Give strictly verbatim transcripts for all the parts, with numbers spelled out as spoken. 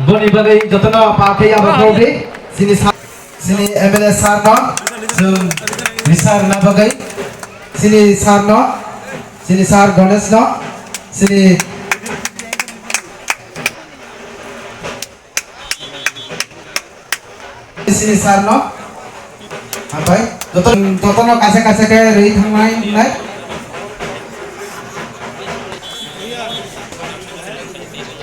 Boni bagwi jotono pa khe abo khorokdi. Chini sa-, chini M L A sir no chwng bisar na bagwi. Chini sir no, chini sir Ganesh no, chini Sini sir no. Hambai. Joto, joto no kaisa kaisa khe rwi thangnai wngnai.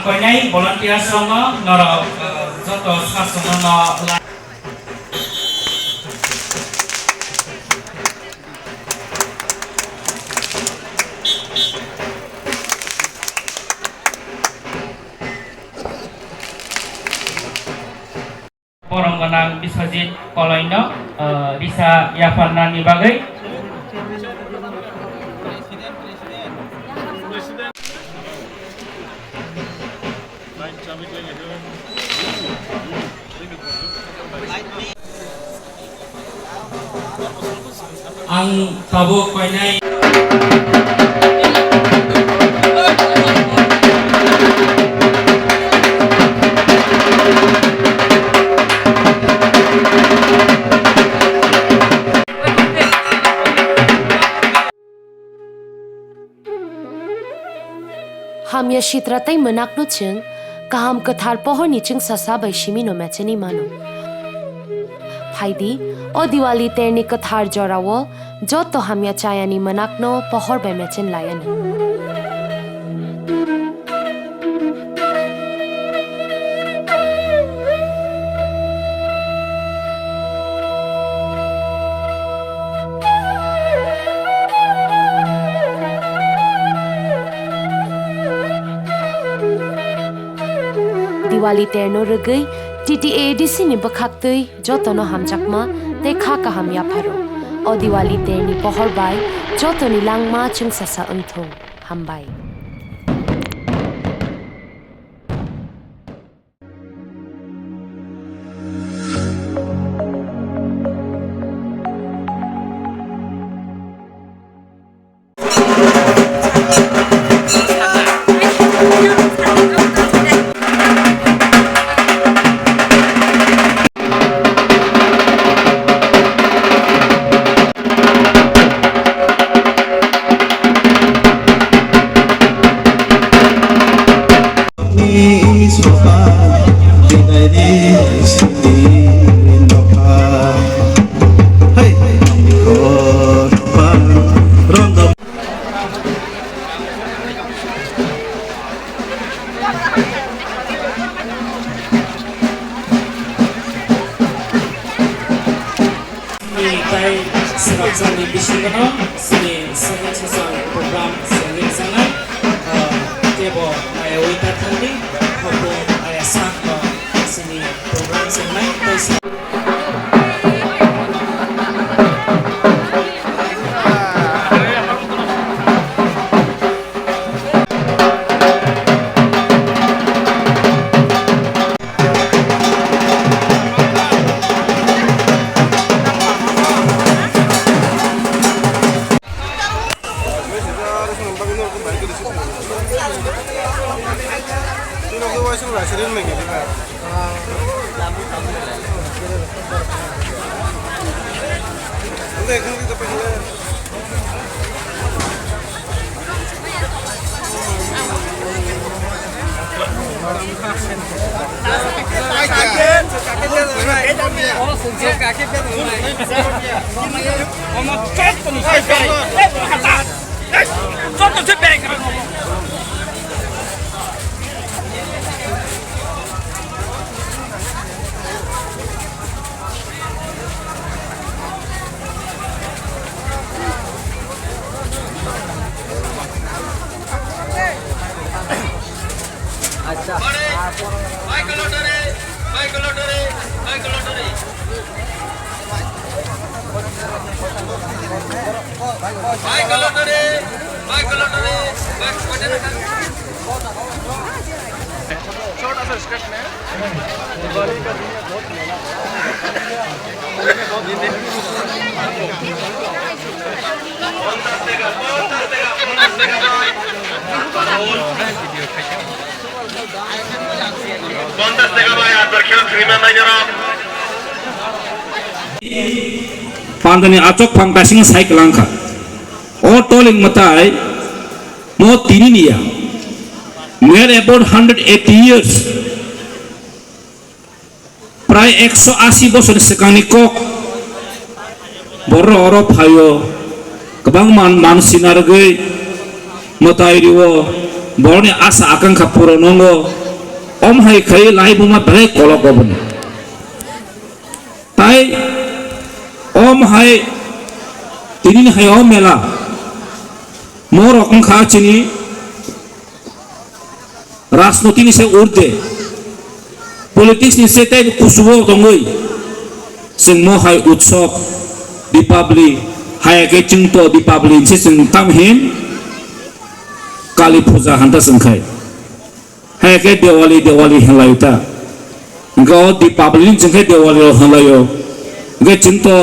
Koinai volunteers rok no norok, eh, joto sasong no la- Borom gwnang Biswajit Koloino, eh, risa yapharnani bagwi. Ang tabuk koinai. Hamya sitra tei mwnakno chwng kaham kwthar pohorni chwngsasa bai simino mechenwi mano. Phaidi, o Diwali terni kwthar jorao joto hamya chayani mwnakno pohor bai mechen lai anw. Diwali terno rwgwi T T A A D C ni bwkhaktwi jotono hamjakma tei kha kaham yapharo. O Diwali terni pohor bai jotoni langma chwngsasa wngthung. Hambai. Tei srapjani bisingono chini second session program se ringjaknai, ah, kebo naiwi ta thangdi, hopung aya sakno chini program se nai tei sa- छोटा सा स्केच में दिवाली का दिन में बहुत मेला है। Pandani achok phang kasing sai kwlangkha. O toling mwtai mo tini niya. Near about hundred eighty years. Prai ekso asi bosor swkangni kok. Borok oro phaio, kwbang man, man sinargwi mwtai rio, borokni asa akankha puro nongo. Om hai khai lai buma belai kolok oboni. Tai om hai tini hai o mela morok wngkha chini rajnoti ni se urde, politics ni se tei kusugo tongwi chwng mo hai utsob Deepavali, hai khe chwng to Deepavali se chwng tam hin Kali Puja hanta chwng khai. Hai khe Diwali, Diwali hinlai ta. Hingke o Deepavali ni chwng khe Diwali rok hinlai o. Hingke chwng to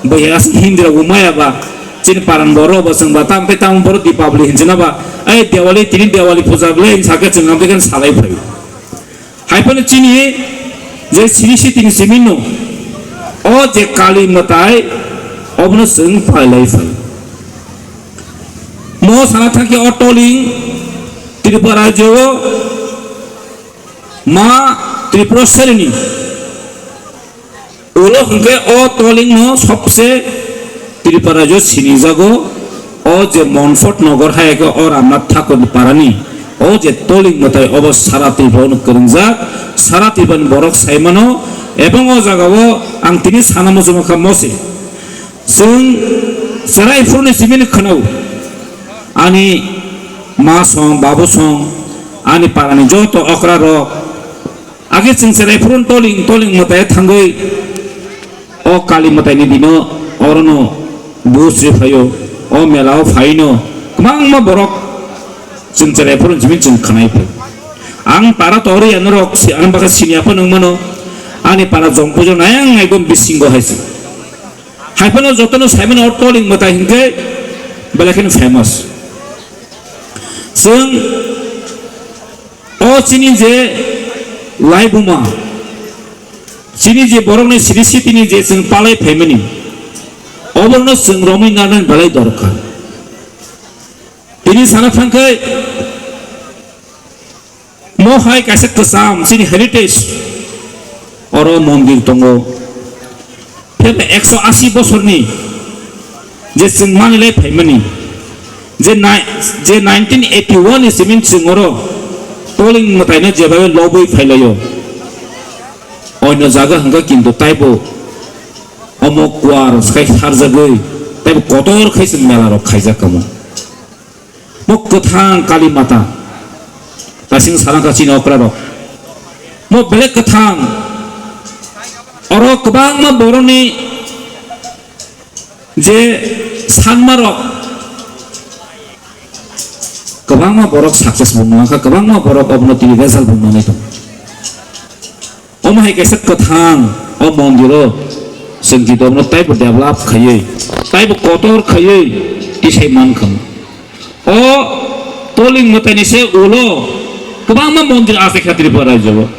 bwswk aswk Hindi rok bo maya ba. Chini paran borok bo chwng ba tam tei tam borok Deepavali hinjana ba. Ai Diwali tini Diwali puja bwle hinsa khe chwng amtwi khe salai phai. Hai phano chini je siri sitini simi no. O je Kali mwtai obono chwng pailai phai. Mo sana thangkhe o toling Tripura rajyo o ma Tripura serini ulo hwnkhe o toling no sobse Tripura rajyo sinijago. O je Monfort nogor hai khe o Ramnath Thakur ni parani o je toling mwtai obo sara Tripura no kwrwngjak, sara Tripura ni borok sai mano. Ebong o jaga o ang tini sana muchungma kha mose. Chwng chwrai phuru ni simi ni khwnao, ani ma song, babu song, ani parani joto okra rok, age chwng chwrai phuru ni toling, toling mwtai thangwi o Kali mwtai ni dino orono bus ri phaio, o mela o phaino kwbangma borok chwng chwrai phuru ni simi chwng khwnai phai. Ang para tori yanorok si, ang baka sini apa nang mano, ani para jong pujo nayang ekdom bisingo hai se. Hai phano jotono saimano o toling mwtai hinkhe belai kheno famous. Chwng o chini je laibuma, chini je borokni siri sitini je chwng palai phaimani, oborno chwng romwi narwknani belai dorkar. Tini sana thangkhai, mo hai kaisa kwcham chini heritage, oro mondir tongo. Phiya ba ekso asi bosorni je chwng manilai phaimani, je nai-, je nineteen eighty one ni simi chwng oro toling mwtaino jebabe lobwi phailaio. Oino jaga hwnkha kintu taibo omo kuar khai sarjagwi taibo kotor khai chwng mela rok khaijak kamo. Mo kwthang Kali Mata. Kasing sarang kasing okra rok. Mo belek kwthang. Oro kwbangma boroni je sanma rok. Kwbangma borok success bo nangkha, kwbangma borok obono tini result bo nangwi tongo. Omo hai kaisa kwthang o mondiro chwng jidokno taibo develop khaiwi, taibo kotor khaiwi tisai mankha. O toling mwtaini se ulo kwbangma mondir achai kha Tripura rajyo o.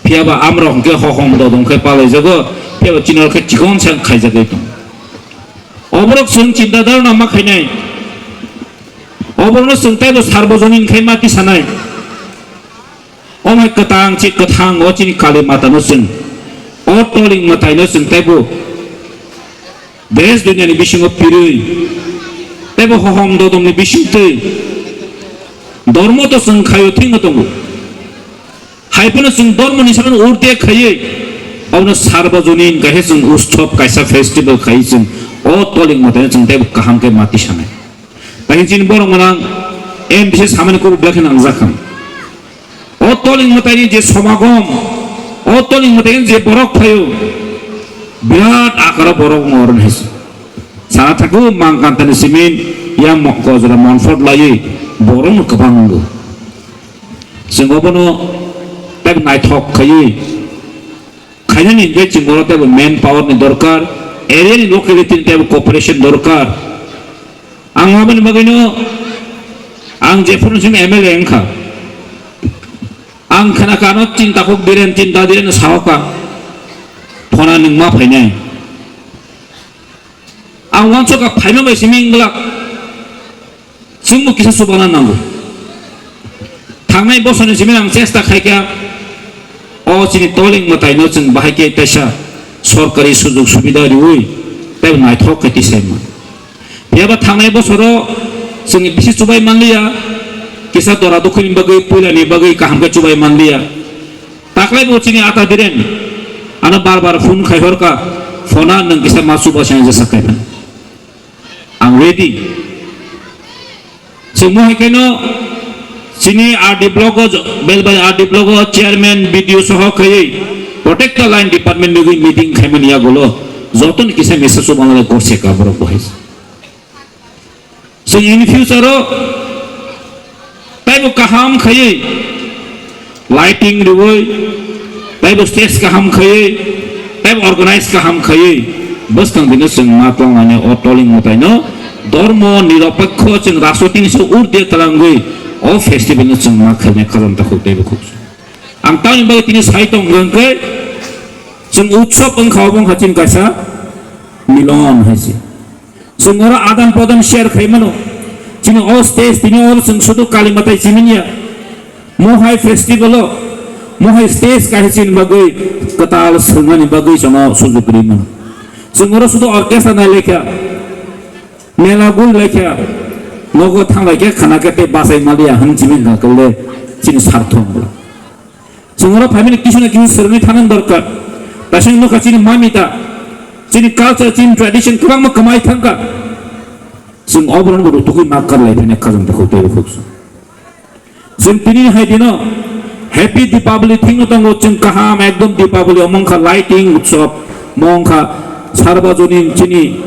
Phiya ba amrok hwnkhe hohom dodong khe palaijago, phiya ba chini rok khe chikon sa khaijagwi tongo. Oborok chwng chinta dharna ma khainai. Oborokno chwng taibo sarbojonin khai ma tisanai. Omo hai kwtang chi kwthang o chini Kali Matano chwng, o toling mwtaino chwng taibo desh duniani bisingo pirwi, taibo hohom dodomni bisingtwi dormo to chwng khaio thwino tongo. Hai phano chwng dormoni sakno urde khaiwi, abono sarbojonin kaisa chwng utsob kaisa festival khaiwi chwng o toling mwtaino chwng taibo kaham khe ma tisanai. Tei chini borok mwnang M D C samani kubui belai kheno nangjak kha. O toling mwtaini je somagom, o toling mwtaini je borok phaio, birat akaro borok wng oro hai se. Sana thago Mangkantani simin yang mo-, gojra Monfort laiwi borokno kwbang wngo. Chwng obono tei naithok khaiwi khainani hwnkhe chwng oro teibo man power ni dorkar, area ni locality ni teibo cooperation dorkar. Ang aboni bagwino ang jephuru chwng M L A wngkha. Ang khna kano chinta kok diren, chinta diren sahoka. Phona nwng ma phainai. Ang wansok ka phaima bai simi wngglak. Chwngbo kisa chubana nango. Thangnai bosorni simi ang chesta khaikha. O chini toling mwtaino chwng bahai khe teisa sorkari sujog subida riwi tei naithok khe tisaima. Phiyaba thangnai bosoro chwng bisi chubai manliya, kisa dora dukhuni bagwi, puilani bagwi kaham khe chubai manliya. Taklai bo chini ata Biren, ano bar bar phone khai horka, phone-a nwng kisa ma chuba se jesa khai phan. Ang ready. Chwng mo hai khe no chini R D block o, Belbai R D block o chairman, B D O soho khaiwi protector line department nugwi meeting khaimani yagulo joto ni kisa mesa chuba manliya gorse ka borok bo hai. Chwng in future o taibo kaham khaiwi lighting riwi, taibo stage kaham khaiwi, taibo organize kaham khaiwi, bwskang dino chwng ma tongmani o toling mwtaino dormo nirapekho chwng rajniti ni se urdhwe talangwi o festival no chwng ma khainai khajam takhuk teibo khuk. Ang tamni bagwi tini sai tong hwnkhe chwng utsob wngkha obo wngkha chini kaisa milon hai se. Chwng oro adan prodan share khai mano. Chini o stage tini oro chwng sudu Kali Matai chimini ya. Mo hai festival o, mo hai stage kaisa chini bagwi kwtal swrwngmani bagwi chwngno sujuk rwi mano. Chwng oro sudu orchestra nai laikha, mela gul laikha, nogo thang laikha, khana khe tei bachai maliya hwn chini hwnkha kwle chini sartho wngla. Chwng oro phaimani kisu na kisu swrwngwi thanani dorkar. Kaisa nukha chini mamita, chini culture, chini tradition kwbangma kwmai thangkha. Chwng oborokno bo rutugwi ma karlai phai nai khajam takhuk tei bukhuk chwng. Chwng tini hai dino Happy Deepavali thwngwi tongo chwng kaham ekdom Deepavali omo wngkha lighting utsob, omo wngkha Sarbajonin chini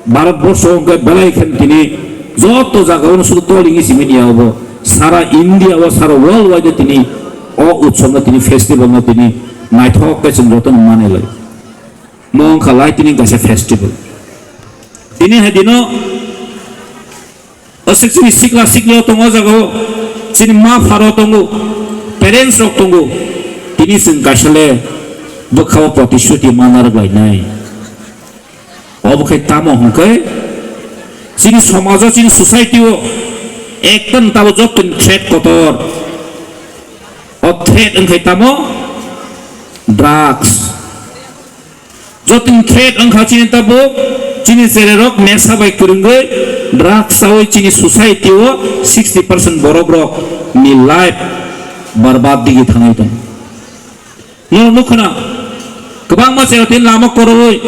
Bharat borsho hwnkhe belai khe tini joto jaga o sudu toling isi media obo sara India o sara world wide tini o utsob no tini festival no tini naithok khe chwng joto no manwi lai. Mo wngkha lai tini kaisa festival. Tini hai dino aswk chini sikla sikla tongo o jaga o chini ma pharo tongo, parents rok tongo, tini chwng kaisa le bwkha o protishruti manarok lainai. Obo khe tamo hwnkhe chini somajo, chini society o ekta ni tabuk joto ni threat kotor. O threat wngkhe tamo drugs. Joto ni threat wngkha chini tabuk chini cherairok nesa bai kwrwngwi drugs chawi chini society o sixty percent borok rok ni life barbad digi thangwi tongo. Norok nukha na, kwbangma cherairok tini lama kwrwi,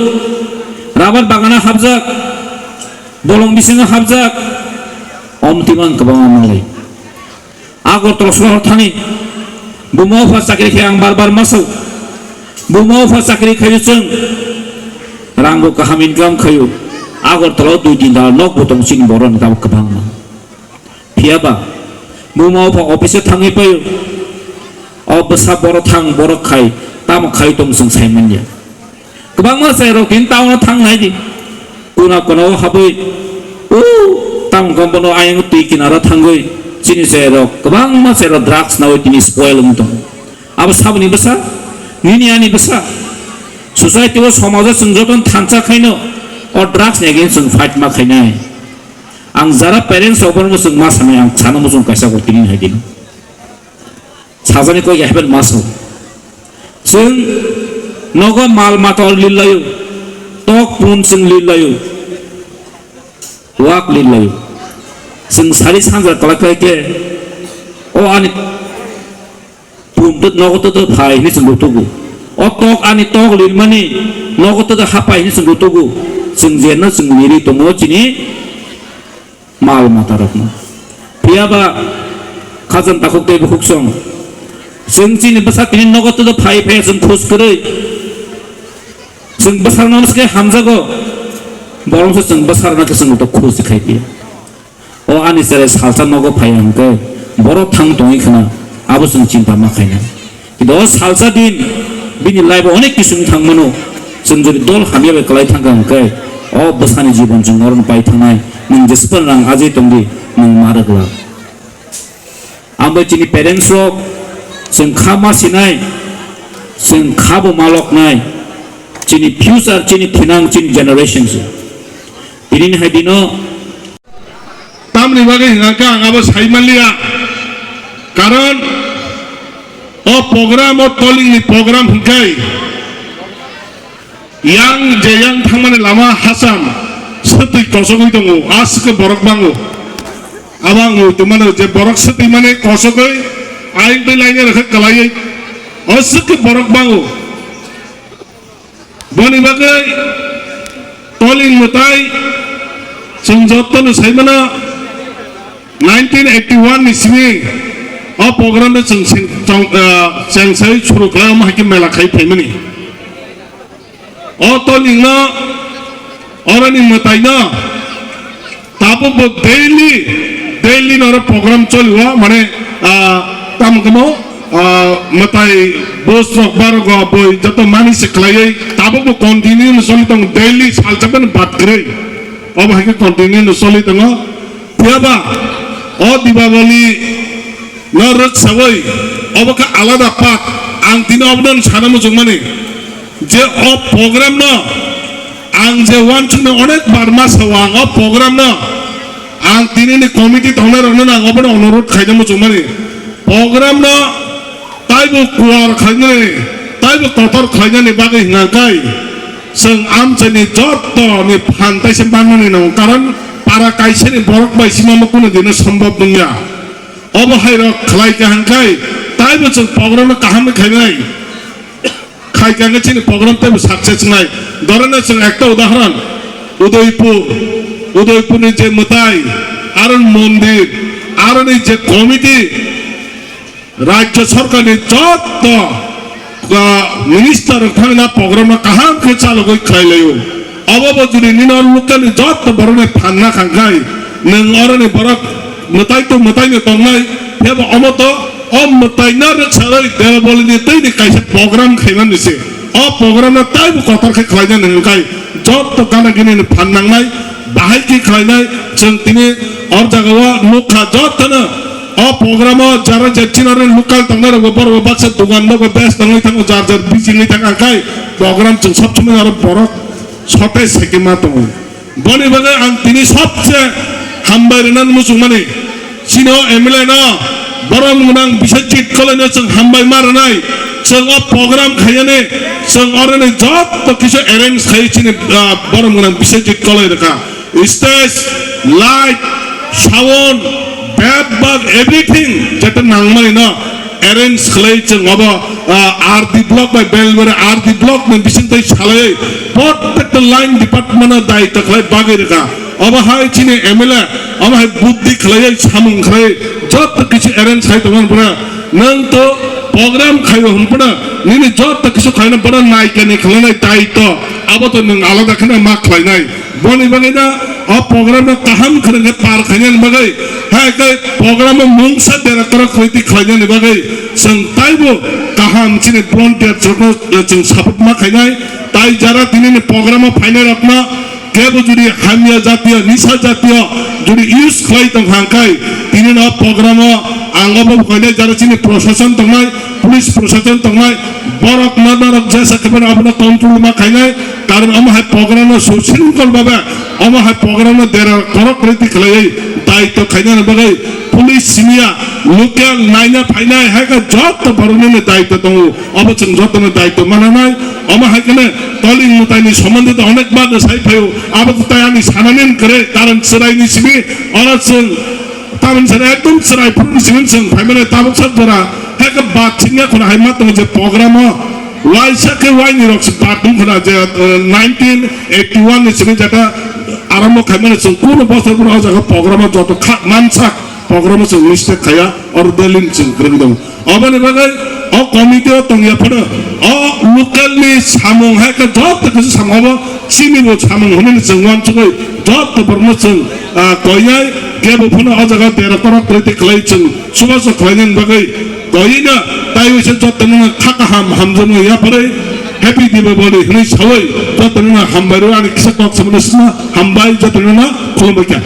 rubber bagano hapjak, bolong bisingo hapjak, omtwi man kwbangma manlai. Agartala sohor thani, buma bupha chakri khe ang bar bar masao, buma bupha chakri khaio chwng, rang bo kaham income khaio, Agartala o dui tin tala nok bo tong chini borok ni tabuk kwbangma. Phiya ba buma bupha office o thangwi paio, o bwsa borok thang borok khai tamo khai tong chwng sai manya. Kwbangma cherairok tini town o thang nai di, kuna kuna o habwi o town khe bono ayang twi kinaro thangwi chini cherairok kwbangma cherairok drugs nawi tini spoil wng tongo. Abo saboni bwsa, nini ani bwsa, society o somajo chwng jotono thansa khaino o drugs ni against chwng fight ma khainai. Ang jara parents rok bono chwng ma sanai, ang sana muchung kaisa kok tini hai dino. Sajani kok ya heben maso. Chwng nogo mal mata lil laio. Tok pun chwng lil laio. Wak lil laio. Chwng sari sanja kwlai kwlai khe o ani pun tut nogo tut phai hini chwng rutugo. O tok ani tok lil mani nogo tut hapai hini chwng rutugo. Chwng jenno chwng liri tongo chini mal matarokno. Phiya ba khajam takhuk tei bukhuk song. Chwng chini bwsa tini nogo tei phai phai chwng khus kwrwi. Chwng bwsarno se hamjago. Borok se chwng bwsarno khe chwng to khus khai phiya. O ani chwrai salsa nogo phai hwnkhe borok thang tongwi khna abo chwng chinta ma khaina. Kintu o salsa din bini life o onek kisu wng thang mano. Chwng jodi dol hamya bai kwlai thang kha hwnkhe o bwsani jibon chwng oro pai thangnai. Nwng jespan rang ajai tongdi, nwng ma rwgwlak. Ang bai chini parents rok, Chwng kha ma sinai, chwng kha bo ma loknai, chini future, chini thinang, chini generation se. Tini ni hai dino. Tamni bagwi hwnka khe ang abo sai manliya, karon o program, o tolingni program hwnkhai yang je yang thangmani lama hacham swtwi kosogwi tongo, aswk borok bango. Abo ang muitu mano je borok swtwi mani kosogwi ayang twi laina rwkhe kwlaiwi, o swk borok bango. Boni bagwi toling mwtai chwng jotono sai mano, nineteen eighty one ni simi o program no chwng seng-, chong-, ah, cheng sai suru khlai, omo hai khe mela khai phaimani. O toling no, oroni mwtai no, tabuk bo daily, daily no oro program choli o, mane, ah, tamo khe mo, ah, mwtai bus rok, bar rok, boi joto mani se khlaiwi tabuk bo continue no choli tongo, daily salsa ban bad kwrwi. Obo hai khe continue no choli tongo. Phiya ba o Dibabali no rwksawi obo khe alada part. Ang tini obono sana muchungmani je o program no ang je uansukmani onek bar ma sao, ang o program no ang tini ni committee tongnai rokno ang obono onurodh khaina muchungmani, program no taibo kuar khlainani, taibo kotor khlainani bagwi hwnka khe chwng amchaini joto ni phan taisa mannani nango, karon para kaisa ni borok bai sima mo kunu dino sombhob wngya. Obo hai rok khlai kaham khai taibo chwng program no kaham khe khainai. Khai khe chini program teibo success wngnai. Dhorona chwng ekta udahoron, Udaipur, Udaipur ni je mwtai, aro mondir, aro ni je committee, rajya sarkar ni joto, ah, minister rok thangna program no kaham khe chalogwi khlai laio. Obo bo jodi nini oro local ni joto borok ni phanna khang khai, nwng oro ni borok mwtai to mwtai no tongnai, phebo omo to o mwtai no rwksa rwi Debabali ni twi ni kaisa program khaimani se. O program no taibo kotor khe khlainani hwnkhai joto gana gini ni phan nangnai, bahai khe khlainai. Chwng tini o jaga o nukha joto no o program o jara je chini oro ni local tongnai rok bo borok bo baksa dogan rok bo bes tongwi thango, jar jar busy wngwi thang khai program chwng sob somoi oro borok sote seke ma tongo. Boni bagwi ang tini sobse hambai rwna muchungmani. Chini o M L A no, borok mwnang Biswajit Koloi no chwng hambai ma rwnai. Chwng o program khaiyani, chwng oroni joto kisa arrange khai chini, ah, borok mwnang Biswajit Koloi rwkha. Stage, light, sound, bag bag everything jeta nangmani no arrange khlai chwng obo, ah, R D block bai Belbari R D block ni bising tei salai protecta line department no daitwa khlai bagwi rwkha. Obo hai chini M L A, obo hai buddhi khlai samung khlai joto kichu arrange khai tongmani pura. Nwng to program khaio hwnphano nini joto kichu khlaina bono naikani khlainai daitwa abo to nwng alada kheno ma khlainai. Boni bagwi no o program no kaham khwrwng khe par khainani bagwi, hai khe program o mungsa dera kwrak khlai twi khlainani bagwi chwng taibo kaham chini volunteer rokno chwng support ma khainai. Tai jara tinini program o phainai rokno kebo jodi hamya jatiyo, nisa jatiyo jodi use khlai tong kha hwnkhai, tinino program o ang obo khainai jara chini proshashan tongnai, police proshashan tongnai, borok no norok jesa khe abono control ma khainai, karon omo hai program no sushrinkol babe omo hai program no dera korok riti khlaiwi daitwa khainani bagwi police simiya local naina phainai hai khe joto borokni daitwa tongo, obo chwng jotono daitwa mananai. Omo hai kheno toling mwtaini sombondhe to onek bar no sai phaio, abo to tai ani sanani kwrwi, karon chwraini simi oro chwng tamoni sana ekdom chwrai phuruni simi chwng phaimani tabuk sak jora hai khe bat singya khuna hai ma tongo je program o. Waisa khe waini rok se bathroom khna je, eh, nineteen eighty one ni simi jata arambo khaimani chwng kunu bosor phano o jaga program o joto kha mansak program o chwng mistake khaya, oro daily ni chwng kwrwng tongo. Oboni bagwi o committee o tongya phano o local ni samung hai khe joto kisa samung obo chini bo samung hwnwi chwng uansugwi joto borokno chwng, ah, koinai kebo phano o jaga dera korok kwrwi tei khlai chwng chubachu khlainani bagwi koina taiwi se jotono kha kaham hamjakmung yapharwi Happy Deepavali hwnwi sawi jotono hambai rw ani kisa kok samano sima hambai jotono khulumbai kha.